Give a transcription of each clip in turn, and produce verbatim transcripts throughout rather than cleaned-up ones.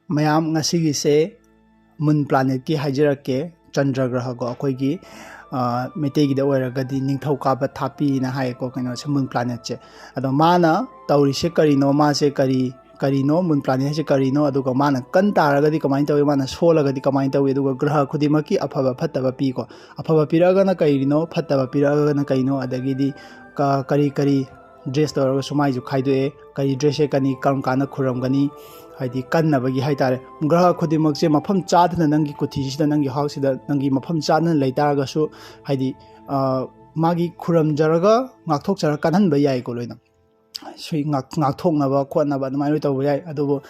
ꯃꯌꯥꯝ, ꯉꯁꯤꯒꯤꯁꯦ ꯃꯨꯟ ꯄ꯭ꯂꯥꯅꯦꯠꯀꯤ ꯍꯥꯏꯖꯔꯛꯀꯦ꯫ ꯆꯟꯗ꯭ꯔ ꯒ꯭ꯔꯍꯀꯣ, ꯑꯩꯈꯣꯏꯒꯤ ꯃꯩꯇꯩꯒꯤꯗ ꯑꯣꯏꯔꯒꯗꯤ ꯅꯤꯡꯊꯧꯀꯥꯕ ꯊꯥꯄꯤꯅ ꯍꯥꯏꯌꯦꯀꯣ, ꯀꯩꯅꯣꯁꯦ, ꯃꯨꯟ ꯄ꯭ꯂꯥꯅꯦꯠꯁꯦ꯫ ꯑꯗꯣ ꯃꯥꯅ ꯇꯧꯔꯤꯁꯦ ꯀꯔꯤꯅꯣ, ꯃꯥꯁꯦ ꯀꯔꯤ ꯀꯔꯤꯅꯣ, ꯃꯨꯟ ꯄ꯭ꯂꯥꯅꯦꯠ ꯍꯥꯏꯁꯦ ꯀꯔꯤꯅꯣ, ꯑꯗꯨꯒ ꯃꯥꯅ ꯀꯟ ꯇꯥꯔꯒꯗꯤ ꯀꯃꯥꯏꯅ ꯇꯧꯏ, ꯃꯥꯅ ꯁꯣꯜꯂꯒꯗꯤ ꯀꯃꯥꯏꯅ ꯇꯧꯏ, ꯑꯗꯨꯒ ꯒ꯭ꯔꯍ ꯈꯨꯗꯤꯡꯃꯛꯀꯤ ꯑꯐꯕ ꯐꯠꯇꯕ ꯄꯤꯀꯣ꯫ ꯑꯐꯕ ꯄꯤꯔꯛꯑꯒꯅ ꯀꯔꯤꯅꯣ, ꯐꯠꯇꯕ ꯄꯤꯔꯛꯑꯒꯅ ꯀꯩꯅꯣ, ꯑꯗꯒꯤꯗꯤ ꯀꯔꯤ ꯀꯔꯤ ꯗ꯭ꯔꯦꯁ ꯇꯧꯔꯒꯁꯨ ꯃꯥꯏꯁꯨ ꯈꯥꯏꯗꯣꯛꯑꯦ, ꯀꯔꯤ ꯗ꯭ꯔꯦꯁ ꯁꯦꯠꯀꯅꯤ, ꯀꯔꯝ ꯀꯥꯟꯗ ꯈꯨꯔꯝꯒꯅꯤ, ꯍꯥꯏꯗꯤ ꯀꯟꯅꯕꯒꯤ ꯍꯥꯏꯇꯥꯔꯦ꯫ ꯒ꯭ꯔꯍ ꯈꯨꯗꯤꯡꯃꯛꯁꯦ ꯃꯐꯝ ꯆꯥꯗꯅ ꯅꯪꯒꯤ ꯀꯨꯊꯤꯁꯤꯗ, ꯅꯪꯒꯤ ꯍꯥꯎꯁꯁꯤꯗ ꯅꯪꯒꯤ ꯃꯐꯝ ꯆꯥꯗꯅ ꯂꯩꯇꯥꯔꯒꯁꯨ, ꯍꯥꯏꯗꯤ ꯃꯥꯒꯤ ꯈꯨꯔꯝꯖꯔꯒ ꯉꯥꯛꯊꯣꯛꯆꯔꯒ ꯀꯟꯍꯟꯕ ꯌꯥꯏꯀꯣ ꯂꯣꯏꯅ꯫ ꯁꯨꯏ ꯉꯥꯛ-, ꯉꯥꯛꯊꯣꯛꯅꯕ ꯈꯣꯠꯅꯕ ꯑꯗꯨꯃꯥꯏꯅ ꯂꯣꯏ ꯇꯧꯕ ꯌꯥꯏ꯫ ꯑꯗꯨꯕꯨ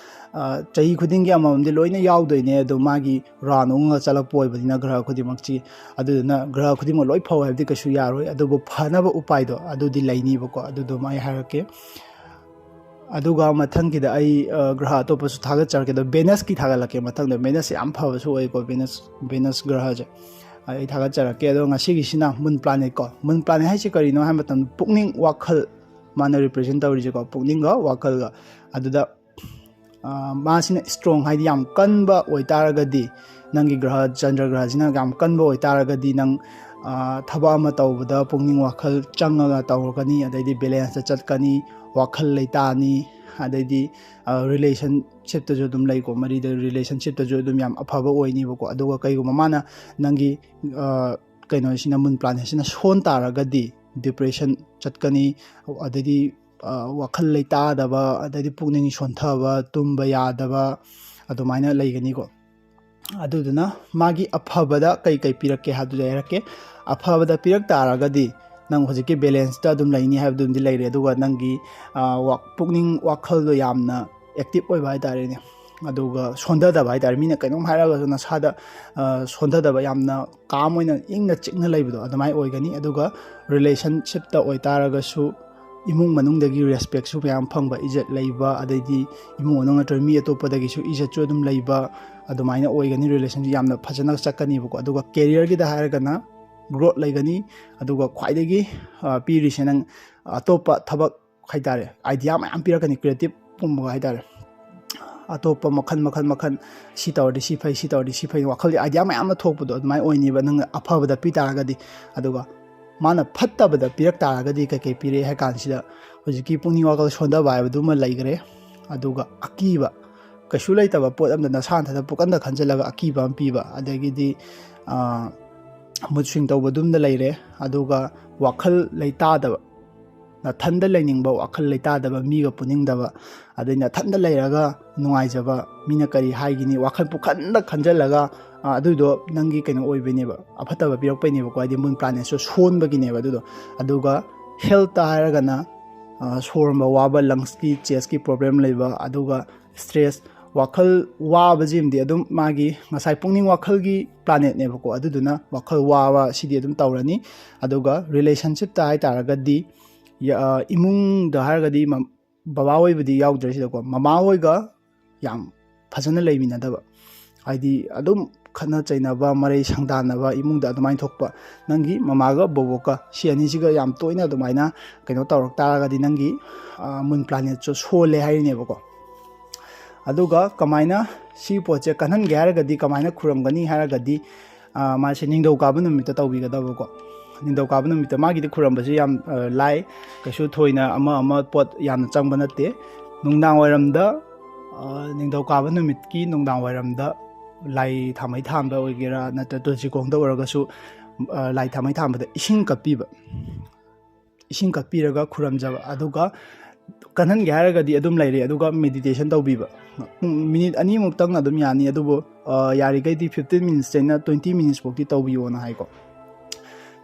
ꯆꯍꯤ ꯈꯨꯗꯤꯡꯒꯤ ꯑꯃꯃꯝꯗꯤ ꯂꯣꯏꯅ ꯌꯥꯎꯗꯣꯏꯅꯦ꯫ ꯑꯗꯨ ꯃꯥꯒꯤ ꯔꯥꯎꯟ ꯑꯣꯡꯉꯒ ꯆꯠꯂꯛꯄ ꯑꯣꯏꯕꯅꯤꯅ ꯒ꯭ꯔꯍ ꯈꯨꯗꯤꯡꯃꯛꯁꯤ, ꯑꯗꯨꯗꯨꯅ ꯒ꯭ꯔꯍ ꯈꯨꯗꯤꯡꯃꯛ ꯂꯣꯏ ꯐꯧ ꯍꯥꯏꯕꯗꯤ ꯀꯩꯁꯨ ꯌꯥꯔꯣꯏ꯫ ꯑꯗꯨꯕꯨ ꯐꯅꯕ ꯎꯄꯥꯏꯗꯣ ꯑꯗꯨꯗꯤ ꯂꯩꯅꯤꯕꯀꯣ꯫ ꯑꯗꯨꯗꯨꯃ ꯑꯩ ꯍꯥꯏꯔꯛꯀꯦ꯫ ꯑꯗꯨꯒ ꯃꯊꯪꯒꯤꯗ ꯑꯩ ꯒ꯭ꯔꯍ ꯑꯇꯣꯞꯄꯁꯨ ꯊꯥꯒꯠꯆꯔꯛꯀꯦ꯫ ꯑꯗꯣ ꯚꯦꯅꯁꯀꯤ ꯊꯥꯒꯠꯂꯛꯀꯦ ꯃꯊꯪꯗ꯫ ꯚꯦꯅꯁꯁꯦ ꯌꯥꯝ ꯐꯕꯁꯨ ꯑꯣꯏꯀꯣ, ꯚꯦꯅꯁ ꯚꯦꯅꯁ ꯒ꯭ꯔꯍꯁꯦ꯫ ꯑꯩ ꯊꯥꯒꯠꯆꯔꯛꯀꯦ꯫ ꯑꯗꯣ ꯉꯁꯤꯒꯤꯁꯤꯅ ꯃꯨꯟ ꯄ꯭ꯂꯥꯅꯦꯠꯀꯣ꯫ ꯃꯨꯟ ꯄ꯭ꯂꯥꯅꯦꯠ ꯍꯥꯏꯁꯦ ꯀꯔꯤꯅꯣ ꯍꯥꯏꯕ ꯃꯇꯝꯗ ꯄꯨꯛꯅꯤꯡ ꯋꯥꯈꯜ ꯃꯥꯅ ꯔꯤꯄ꯭ꯔꯖꯦꯟ ꯇꯧꯔꯤꯁꯦꯀꯣ, ꯄꯨꯛꯅꯤꯡꯒ ꯋꯥꯈꯜꯒ꯫ ꯑꯗꯨꯗ ꯃꯥꯁꯤꯅ ꯏꯁꯇ꯭ꯔꯣꯡ, ꯍꯥꯏꯗꯤ ꯌꯥꯝ ꯀꯟꯕ ꯑꯣꯏꯇꯥꯔꯒꯗꯤ, ꯅꯪꯒꯤ ꯒ꯭ꯔꯍ ꯆꯟꯗ꯭ꯔ ꯒ꯭ꯔꯍꯁꯤꯅ ꯌꯥꯝ ꯀꯟꯕ ꯑꯣꯏꯇꯥꯔꯒꯗꯤ, ꯅꯪ ꯊꯕꯛ ꯑꯃ ꯇꯧꯕꯗ ꯄꯨꯛꯅꯤꯡ ꯋꯥꯈꯜ ꯆꯪꯉꯒ ꯇꯧꯔꯒꯅꯤ, ꯑꯗꯩꯗꯤ ꯕꯦꯂꯦꯟꯁꯇ ꯆꯠꯀꯅꯤ, ꯋꯥꯈꯜ ꯂꯩꯇꯥꯅꯤ, ꯑꯗꯩꯗꯤ ꯔꯤꯂꯦꯁꯟꯁꯤꯞꯇꯁꯨ ꯑꯗꯨꯝ ꯂꯩꯀꯣ, ꯃꯔꯤꯗ ꯔꯤꯂꯦꯁꯟꯁꯤꯞꯇꯁꯨ ꯑꯗꯨꯝ ꯌꯥꯝ ꯑꯐꯕ ꯑꯣꯏꯅꯤꯕꯀꯣ꯫ ꯑꯗꯨꯒ ꯀꯩꯒꯨꯝꯕ ꯃꯥꯅ ꯅꯪꯒꯤ ꯀꯩꯅꯣꯁꯤꯅ, ꯃꯨꯟ ꯄ꯭ꯂꯥꯅꯦꯠꯁꯤꯅ ꯁꯣꯟ ꯇꯥꯔꯒꯗꯤ ꯗꯤꯄ꯭ꯔꯦꯁꯟ ꯆꯠꯀꯅꯤ, ꯑꯗꯩꯗꯤ ꯋꯥꯈꯜ ꯂꯩꯇꯥꯗꯕ, ꯑꯗꯩꯗꯤ ꯄꯨꯛꯅꯤꯡ ꯁꯣꯟꯊꯕ, ꯇꯨꯝꯕ ꯌꯥꯗꯕ, ꯑꯗꯨꯃꯥꯏꯅ ꯂꯩꯒꯅꯤꯀꯣ꯫ ꯑꯗꯨꯗꯨꯅ ꯃꯥꯒꯤ ꯑꯐꯕꯗ ꯀꯩ ꯀꯩ ꯄꯤꯔꯛꯀꯦ ꯍꯥꯏꯕꯗꯨꯗꯤ ꯍꯥꯏꯔꯛꯀꯦ꯫ ꯑꯐꯕꯗ ꯄꯤꯔꯛ ꯇꯥꯔꯒꯗꯤ ꯅꯪ ꯍꯧꯖꯤꯛꯀꯤ ꯕꯦꯂꯦꯟꯁꯇ ꯑꯗꯨꯝ ꯂꯩꯅꯤ ꯍꯥꯏꯕꯗꯨꯃꯗꯤ ꯂꯩꯔꯦ꯫ ꯑꯗꯨꯒ ꯅꯪꯒꯤ ꯄꯨꯛꯅꯤꯡ ꯋꯥꯈꯜꯗꯣ ꯌꯥꯝꯅ ꯑꯦꯛꯇꯤꯞ ꯑꯣꯏꯕ ꯍꯥꯏꯇꯥꯔꯦꯅꯦ꯫ ꯑꯗꯨꯒ ꯁꯣꯟꯊꯗꯕ ꯍꯥꯏꯇꯥꯔꯦ, ꯃꯤꯅ ꯀꯩꯅꯣꯝ ꯍꯥꯏꯔꯒꯁꯨ ꯅꯁꯥꯗ ꯁꯣꯟꯊꯗꯕ, ꯌꯥꯝꯅ ꯀꯥꯝ ꯑꯣꯏꯅ ꯏꯪꯅ ꯆꯤꯛꯅ ꯂꯩꯕꯗꯣ ꯑꯗꯨꯃꯥꯏꯅ ꯑꯣꯏꯒꯅꯤ꯫ ꯑꯗꯨꯒ ꯔꯤꯂꯦꯁꯟꯁꯤꯞꯇ ꯑꯣꯏꯇꯥꯔꯒꯁꯨ, ꯏꯃꯨꯡ ꯃꯅꯨꯡꯗꯒꯤ ꯔꯦꯁꯄꯦꯛꯁꯨ ꯃꯌꯥꯝ ꯐꯪꯕ, ꯏꯖꯠ ꯂꯩꯕ, ꯑꯗꯩꯗꯤ ꯏꯃꯨꯡ ꯃꯅꯨꯡ ꯅꯠꯇ꯭ꯔꯒ ꯃꯤ ꯑꯇꯣꯞꯄꯗꯒꯤꯁꯨ ꯏꯖꯠꯁꯨ ꯑꯗꯨꯝ ꯂꯩꯕ, ꯑꯗꯨꯃꯥꯏꯅ ꯑꯣꯏꯒꯅꯤ꯫ ꯔꯤꯂꯦꯁꯟꯁꯤꯞ ꯌꯥꯝꯅ ꯐꯖꯅ ꯆꯠꯀꯅꯤꯕꯀꯣ꯫ ꯑꯗꯨꯒ ꯀꯦꯔꯤꯌꯔꯒꯤꯗ ꯍꯥꯏꯔꯒꯅ ꯒ꯭ꯔꯣꯠ ꯂꯩꯒꯅꯤ꯫ ꯑꯗꯨꯒ ꯈ꯭ꯋꯥꯏꯗꯒꯤ ꯄꯤꯔꯤꯁꯦ ꯅꯪ ꯑꯇꯣꯞꯄ ꯊꯕꯛ ꯍꯥꯏꯇꯥꯔꯦ, ꯑꯥꯏꯗꯤꯌꯥ ꯃꯌꯥꯝ ꯄꯤꯔꯛꯀꯅꯤ, ꯀ꯭ꯔꯤꯌꯦꯇꯤꯞ ꯀꯨꯝꯕ ꯍꯥꯏꯇꯥꯔꯦ꯫ ꯑꯇꯣꯞꯄ ꯃꯈꯜ ꯃꯈꯜ ꯃꯈꯜ, ꯁꯤ ꯇꯧꯔꯗꯤ ꯁꯤ ꯐꯩ, ꯁꯤ ꯇꯧꯔꯗꯤ ꯁꯤ ꯐꯩ, ꯋꯥꯈꯜꯗꯤ idea ꯃꯌꯥꯝ ꯑꯃ ꯊꯣꯛꯄꯗꯣ ꯑꯗꯨꯃꯥꯏꯅ ꯑꯣꯏꯅꯦꯕ, ꯅꯪꯅ ꯑꯐꯕꯗ ꯄꯤ ꯇꯥꯔꯒꯗꯤ꯫ ꯑꯗꯨꯒ ꯃꯥꯅ ꯐꯠꯇꯕꯗ ꯄꯤꯔꯛ ꯇꯥꯔꯒꯗꯤ ꯀꯩꯀꯩ ꯄꯤꯔꯛꯑꯦ ꯍꯥꯏ ꯀꯥꯟꯁꯤꯗ, ꯍꯧꯖꯤꯛꯀꯤ ꯄꯨꯛꯅꯤꯡ ꯋꯥꯈꯜ ꯁꯣꯟꯊꯕ ꯍꯥꯏꯕꯗꯨꯃ ꯂꯩꯈ꯭ꯔꯦ꯫ ꯑꯗꯨꯒ ꯑꯀꯤꯕ, ꯀꯩꯁꯨ ꯂꯩꯇꯕ ꯄꯣꯠ ꯑꯝꯗ ꯅꯁꯥ ꯅꯊꯟꯗ ꯄꯨꯛꯀꯟꯗ ꯈꯟꯖꯤꯜꯂꯒ ꯑꯀꯤꯕ ꯑꯃ ꯄꯤꯕ, ꯑꯗꯒꯤꯗꯤ ꯃꯨꯠ ꯁ꯭ꯋꯤꯡ ꯇꯧꯕꯗꯨꯝꯗ ꯂꯩꯔꯦ꯫ ꯑꯗꯨꯒ ꯋꯥꯈꯜ ꯂꯩꯇꯥꯗꯕ, ꯅꯊꯟꯗ ꯂꯩꯅꯤꯡꯕ, ꯋꯥꯈꯜ ꯂꯩꯇꯥꯗꯕ, ꯃꯤꯒ ꯄꯨꯅꯤꯡꯗꯕ, ꯑꯗꯩ ꯅꯊꯟꯗ ꯂꯩꯔꯒ ꯅꯨꯡꯉꯥꯏꯖꯕ, ꯃꯤꯅ ꯀꯔꯤ ꯍꯥꯏꯒꯤꯅꯤ ꯋꯥꯈꯜ ꯄꯨꯈꯟꯗ ꯈꯟꯖꯜꯂꯒ, ꯑ, ꯑꯗꯨꯗꯣ ꯅꯪꯒꯤ ꯀꯩꯅꯣ ꯑꯣꯏꯕꯩꯅꯦꯕ, ꯑꯐꯠꯇꯕ ꯄꯤꯔꯛꯄꯩꯅꯦꯕꯀꯣ, ꯍꯥꯏꯗꯤ ꯃꯨꯟ ꯄ꯭ꯂꯥꯅꯦꯠꯁꯨ ꯁꯣꯟꯕꯒꯤꯅꯦꯕ ꯑꯗꯨꯗꯣ꯫ ꯑꯗꯨꯒ ꯍꯦꯜꯠꯇ ꯍꯥꯏꯔꯒꯅ, ꯑ, ꯁꯣꯔ ꯍꯣꯟꯕ ꯋꯥꯕ, ꯂꯪꯁꯀꯤ, ꯆꯦꯁꯀꯤ ꯄ꯭ꯔꯣꯕ꯭ꯂꯦꯝ ꯂꯩꯕ, ꯑꯗꯨꯒ ꯁ꯭ꯇ꯭ꯔꯦꯁ, ꯋꯥꯈꯜ ꯋꯥꯕꯁꯤꯃꯗꯤ ꯑꯗꯨꯝ ꯃꯥꯒꯤ ꯉꯁꯥꯏ ꯄꯨꯛꯅꯤꯡ ꯋꯥꯈꯜꯒꯤ ꯄ꯭ꯂꯥꯅꯦꯠꯅꯦꯕꯀꯣ, ꯑꯗꯨꯗꯨꯅ ꯋꯥꯈꯜ ꯋꯥꯕ ꯁꯤꯗꯤ ꯑꯗꯨꯝ ꯇꯧꯔꯅꯤ꯫ ꯑꯗꯨꯒ ꯔꯤꯂꯦꯁꯟꯁꯤꯞꯇ ꯍꯥꯏꯇꯥꯔꯒꯗꯤ, ꯌ-, ꯑ, ꯏꯃꯨꯡꯗ ꯍꯥꯏꯔꯒꯗꯤ ꯃ-, ꯕꯕꯥ ꯍꯣꯏꯕꯨꯗꯤ ꯌꯥꯎꯗ꯭ꯔꯦ ꯁꯤꯗꯀꯣ, ꯃꯃꯥ ꯍꯣꯏꯒ ꯌꯥꯝ ꯐꯖꯅ ꯂꯩꯃꯤꯟꯅꯗꯕ, ꯍꯥꯏꯗꯤ ꯑꯗꯨꯝ ꯈꯠꯅ ꯆꯩꯅꯕ, ꯃꯔꯩ ꯁꯪꯗꯥꯟꯅꯕ, ꯏꯃꯨꯡꯗ ꯑꯗꯨꯃꯥꯏꯅ ꯊꯣꯛꯄ, ꯅꯪꯒꯤ ꯃꯃꯥꯒ ꯕꯣꯕꯣꯛꯀ ꯁꯤ ꯑꯅꯤꯁꯤꯒ ꯌꯥꯝ ꯇꯣꯏꯅ ꯑꯗꯨꯃꯥꯏꯅ ꯀꯩꯅꯣ ꯇꯧꯔꯛ ꯇꯥꯔꯒꯗꯤ ꯅꯪꯒꯤ, ꯑ, ꯃꯨꯟ ꯄ꯭ꯂꯥꯅꯦꯠꯁꯨ ꯁꯣꯜꯂꯦ ꯍꯥꯏꯔꯤꯅꯦꯕꯀꯣ꯫ ꯑꯗꯨꯒ ꯀꯃꯥꯏꯅ ꯁꯤ ꯄꯣꯠꯁꯦ ꯀꯟꯍꯟꯒꯦ ꯍꯥꯏꯔꯒꯗꯤ, ꯀꯃꯥꯏꯅ ꯈꯨꯔꯨꯝꯒꯅꯤ ꯍꯥꯏꯔꯒꯗꯤ, ꯑ, ꯃꯥꯁꯦ ꯅꯤꯡꯊꯧꯀꯥꯕ ꯅꯨꯃꯤꯠꯇ ꯇꯧꯕꯤꯒꯗꯕꯀꯣ꯫ ꯅꯤꯡꯊꯧꯀꯥꯕ ꯅꯨꯃꯤꯠꯇ ꯃꯥꯒꯤꯗꯤ ꯈꯨꯔꯨꯝꯕꯁꯦ ꯌꯥꯝ, ꯑ, ꯂꯥꯏ, ꯀꯩꯁꯨ ꯊꯣꯏꯅ ꯑꯃ ꯑꯃ ꯄꯣꯠ ꯌꯥꯝꯅ ꯆꯪꯕ ꯅꯠꯇꯦ꯫ ꯅꯨꯡꯗꯥꯡ ꯋꯥꯏꯔꯝꯗ, ꯑ, ꯅꯤꯡꯊꯧꯀꯥꯕ ꯅꯨꯃꯤꯠꯀꯤ ꯅꯨꯡꯗꯥꯡ ꯋꯥꯏꯔꯝꯗ ꯂꯥꯏ ꯊꯥꯃꯩ ꯊꯥꯟꯕ ꯑꯣꯏꯒꯦꯔꯥ, ꯅꯠꯇ꯭ꯔ ꯇꯨꯜꯁꯤ ꯀꯣꯡꯗ ꯑꯣꯏꯔꯒꯁꯨ, ꯑ, ꯂꯥꯏ ꯊꯥꯃꯩ ꯊꯥꯟꯕꯗ ꯏꯁꯤꯡ ꯀꯠꯄꯤꯕ, ꯏꯁꯤꯡ ꯀꯠꯄꯤꯔꯒ ꯈꯨꯔꯨꯝꯖꯕ, ꯑꯗꯨꯒ ꯀꯟꯍꯟꯒꯦ ꯍꯥꯏꯔꯒꯗꯤ ꯑꯗꯨꯝ ꯂꯩꯔꯦ꯫ ꯑꯗꯨꯒ ꯃꯦꯗꯤꯇꯦꯁꯟ ꯇꯧꯕꯤꯕ, ꯄꯨꯡ ꯃꯤꯅꯤꯠ ꯑꯅꯤꯃꯨꯛꯇꯪ ꯑꯗꯨꯝ ꯌꯥꯅꯤ, ꯑꯗꯨꯕꯨ, ꯑ, ꯌꯥꯔꯤꯈꯩꯗꯤ fifteen minutesꯇꯩꯅ twenty minutes ꯐꯥꯎꯗꯤ ꯇꯧꯕꯤꯌꯣꯅ ꯍꯥꯏꯀꯣ꯫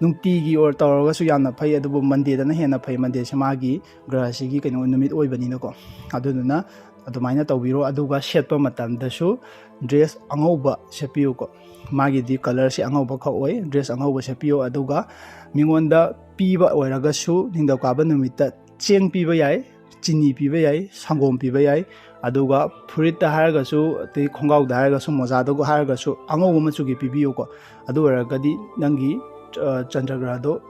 ꯅꯨꯡꯇꯤꯒꯤ ꯑꯣꯏ ꯇꯧꯔꯒꯁꯨ ꯌꯥꯝꯅ ꯐꯩ, ꯑꯗꯨꯕꯨ ꯃꯟꯗꯦꯗꯅ ꯍꯦꯟꯅ ꯐꯩ, ꯃꯟꯗꯦꯁꯦ ꯃꯥꯒꯤ ꯒ꯭ꯔꯍꯁꯤꯒꯤ ꯀꯩꯅꯣ ꯅꯨꯃꯤꯠ ꯑꯣꯏꯕꯅꯤꯅꯀꯣ꯫ ꯑꯗꯨꯗꯨꯅ ꯑꯗꯨꯃꯥꯏꯅ ꯇꯧꯕꯤꯔꯣ꯫ ꯑꯗꯨꯒ ꯁꯦꯠꯄ ꯃꯇꯝꯗꯁꯨ ꯗ꯭ꯔꯦꯁ ꯑꯉꯧꯕ ꯁꯦꯠꯄꯤꯌꯨꯀꯣ꯫ ꯃꯥꯒꯤꯗꯤ ꯀꯂꯔꯁꯦ ꯑꯉꯧꯕ ꯈꯛ ꯑꯣꯏ, ꯗ꯭ꯔꯦꯁ ꯑꯉꯧꯕ ꯁꯦꯠꯄꯤꯌꯣ꯫ ꯑꯗꯨꯒ ꯃꯤꯉꯣꯟꯗ ꯄꯤꯕ ꯑꯣꯏꯔꯒꯁꯨ ꯅꯤꯡꯊꯧꯀꯥꯕ ꯅꯨꯃꯤꯠꯇ ꯆꯦꯡ ꯄꯤꯕ ꯌꯥꯏ, ꯆꯤꯅꯤ ꯄꯤꯕ ꯌꯥꯏ, ꯁꯪꯒꯣꯝ ꯄꯤꯕ ꯌꯥꯏ꯫ ꯑꯗꯨꯒ ꯐꯨꯔꯤꯠꯇ ꯍꯥꯏꯔꯒꯁꯨ, ꯑꯇꯩ ꯈꯣꯡꯒ꯭ꯔꯥꯎꯗ ꯍꯥꯏꯔꯒꯁꯨ, ꯃꯣꯖꯥꯗ ꯍꯥꯏꯔꯒꯁꯨ ꯑꯉꯧꯕ ꯃꯆꯨꯒꯤ ꯄꯤꯕꯤꯌꯨꯀꯣ꯫ ꯑꯗꯨ ꯑꯣꯏꯔꯒꯗꯤ ꯅꯪꯒꯤ, ꯑ, ꯆꯟꯗ꯭ꯔꯒ꯭ꯔꯍꯗꯣ,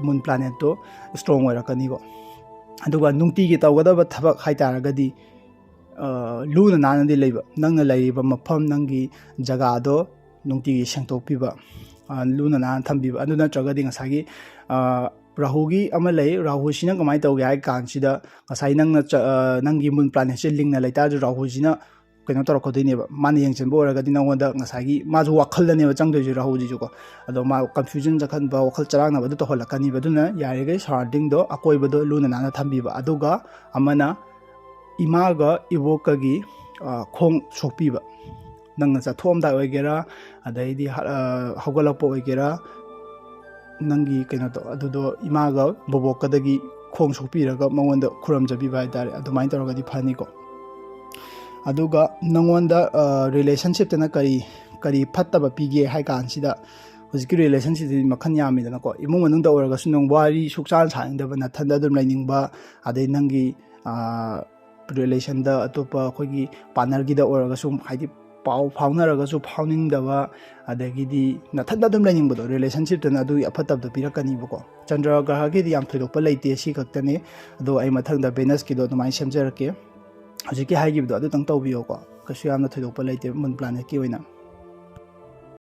ꯃꯨꯟ ꯄ꯭ꯂꯥꯅꯦꯠꯇꯣ ꯁ꯭ꯇ꯭ꯔꯣꯡ ꯑꯣꯏꯔꯛꯀꯅꯤꯀꯣ꯫ ꯑꯗꯨꯒ ꯅꯨꯡꯇꯤꯒꯤ ꯇꯧꯒꯗꯕ ꯊꯕꯛ ꯍꯥꯏꯇꯥꯔꯒꯗꯤ, ꯂꯨꯅ ꯅꯥꯟꯅꯗꯤ ꯂꯩꯕ, ꯅꯪꯅ ꯂꯩꯔꯤꯕ ꯃꯐꯝ, ꯅꯪꯒꯤ ꯖꯒꯥꯗꯣ ꯅꯨꯡꯇꯤꯒꯤ ꯁꯦꯡꯗꯣꯛꯄꯤꯕ, ꯂꯨꯅ ꯅꯥꯟꯅ ꯊꯝꯕꯤꯕ꯫ ꯑꯗꯨ ꯅꯠꯇ꯭ꯔꯒꯗꯤ ꯉꯁꯥꯏꯒꯤ ꯔꯥꯍꯨꯒꯤ ꯑꯃ ꯂꯩ꯫ ꯔꯥꯍꯨꯁꯤꯅ ꯀꯃꯥꯏꯅ ꯇꯧꯒꯦ ꯍꯥꯏ ꯀꯥꯟꯁꯤꯗ, ꯉꯁꯥꯏ ꯅꯪꯅ ꯅꯪꯒꯤ ꯃꯨꯟ ꯄ꯭ꯂꯥꯅꯦꯠꯁꯦ ꯂꯤꯡꯅ ꯂꯩꯇꯥꯔꯁꯨ, ꯔꯥꯍꯨꯁꯤꯅ ꯀꯩꯅꯣ ꯇꯧꯔꯛꯀꯗꯣꯏꯅꯦꯕ꯫ ꯃꯥꯅ ꯌꯦꯡꯁꯤꯟꯕ ꯑꯣꯏꯔꯒꯗꯤ ꯅꯪꯉꯣꯟꯗ ꯉꯁꯥꯏꯒꯤ ꯃꯥꯁꯨ ꯋꯥꯈꯜꯗꯅꯦꯕ ꯆꯪꯗꯣꯏꯁꯦ, ꯔꯥꯍꯨꯁꯤꯁꯨꯀꯣ꯫ ꯑꯗꯣ ꯃꯥ ꯀꯟꯐ꯭ꯌꯨꯖꯟ ꯆꯠꯍꯟꯕ, ꯋꯥꯈꯜ ꯆꯔꯥꯡꯅꯕꯗꯨ ꯇꯧꯍꯜꯂꯛꯀꯅꯤꯕ꯫ ꯑꯗꯨꯅ ꯌꯥꯔꯤꯈꯩ ꯁꯔꯥꯎꯟꯗꯤꯡꯗꯣ, ꯑꯀꯣꯏꯕꯗꯣ ꯂꯨꯅ ꯅꯥꯟꯅ ꯊꯝꯕꯤꯕ꯫ ꯑꯗꯨꯒ ꯑꯃꯅ ꯏꯃꯥꯒ ꯏꯕꯣꯛꯀꯒꯤ ꯈꯣꯡ ꯁꯣꯛꯄꯤꯕ꯫ ꯅꯪꯅ ꯆꯠꯊꯣꯛꯑꯝꯗꯥꯏ ꯑꯣꯏꯒꯦꯔꯥ, ꯑꯗꯩꯗꯤ ꯍꯧꯒꯠꯂꯛꯄ ꯑꯣꯏꯒꯦꯔꯥ, ꯅꯪꯒꯤ ꯀꯩꯅꯣꯗꯣ ꯑꯗꯨꯗꯣ ꯏꯃꯥꯒ ꯕꯣꯕꯣꯛꯀꯗꯒꯤ ꯈꯣꯡ ꯁꯣꯛꯄꯤꯔꯒ ꯃꯉꯣꯟꯗ ꯈꯨꯔꯨꯝꯖꯕꯤꯕ ꯍꯥꯏꯇꯥꯔꯦ꯫ ꯑꯗꯨꯃꯥꯏꯅ ꯇꯧꯔꯒꯗꯤ ꯐꯅꯤꯀꯣ꯫ ꯑꯗꯨꯒ ꯅꯪꯉꯣꯟꯗ ꯔꯤꯂꯦꯁꯟꯁꯤꯞꯇꯅ ꯀꯔꯤ ꯀꯔꯤ ꯐꯠꯇꯕ ꯄꯤꯒꯦ ꯍꯥꯏ ꯀꯥꯟꯁꯤꯗ, ꯍꯧꯖꯤꯛꯀꯤ ꯔꯤꯂꯦꯁꯟꯁꯤꯞꯇꯗꯤ ꯃꯈꯜ ꯌꯥꯝꯃꯤꯗꯅꯀꯣ꯫ ꯏꯃꯨꯡ ꯃꯅꯨꯡꯗ ꯑꯣꯏꯔꯒꯁꯨ ꯅꯪ ꯋꯥꯔꯤ ꯁꯨꯛꯁꯥꯟ ꯁꯥꯅꯤꯡꯗꯕ, ꯅꯊꯟꯗ ꯑꯗꯨꯝ ꯂꯩꯅꯤꯡꯕ, ꯑꯗꯩ ꯅꯪꯒꯤ ꯔꯤꯂꯦꯁꯟꯗ ꯑꯇꯣꯞꯄ ꯑꯩꯈꯣꯏꯒꯤ ꯄꯥꯔꯠꯅꯔꯒꯤꯗ ꯑꯣꯏꯔꯒꯁꯨ ꯍꯥꯏꯗꯤ ꯄꯥꯎ ꯐꯥꯎꯅꯔꯒꯁꯨ ꯐꯥꯎꯅꯤꯡꯗꯕ, ꯑꯗꯒꯤꯗꯤ ꯅꯊꯟꯗ ꯑꯗꯨꯝ ꯂꯩꯅꯤꯡꯕꯗꯣ, ꯔꯤꯂꯦꯁꯟꯁꯤꯞꯇꯅ ꯑꯗꯨꯒꯤ ꯑꯐꯠꯇꯕꯗꯣ ꯄꯤꯔꯛꯀꯅꯤꯕꯀꯣ꯫ ꯆꯟꯗ꯭ꯔ ꯒ꯭ꯔꯍꯒꯤꯗꯤ ꯌꯥꯝ ꯊꯣꯏꯗꯣꯛꯄ ꯂꯩꯇꯦ, ꯁꯤ ꯈꯛꯇꯅꯤ꯫ ꯑꯗꯣ ꯑꯩ ꯃꯊꯪꯗ ꯚꯦꯅꯁꯀꯤꯗꯣ ꯑꯗꯨꯃꯥꯏꯅ ꯁꯦꯝꯖꯔꯛꯀꯦ꯫ ꯍꯧꯖꯤꯛꯀꯤ ꯍꯥꯏꯈꯤꯕꯗꯣ ꯑꯗꯨꯇꯪ ꯇꯧꯕꯤꯌꯣꯀꯣ, ꯀꯩꯁꯨ ꯌꯥꯝꯅ ꯊꯣꯏꯗꯣꯛꯄ ꯂꯩꯇꯦ ꯃꯨꯟ ꯄ꯭ꯂꯥꯅꯦꯠꯀꯤ ꯑꯣꯏꯅ꯫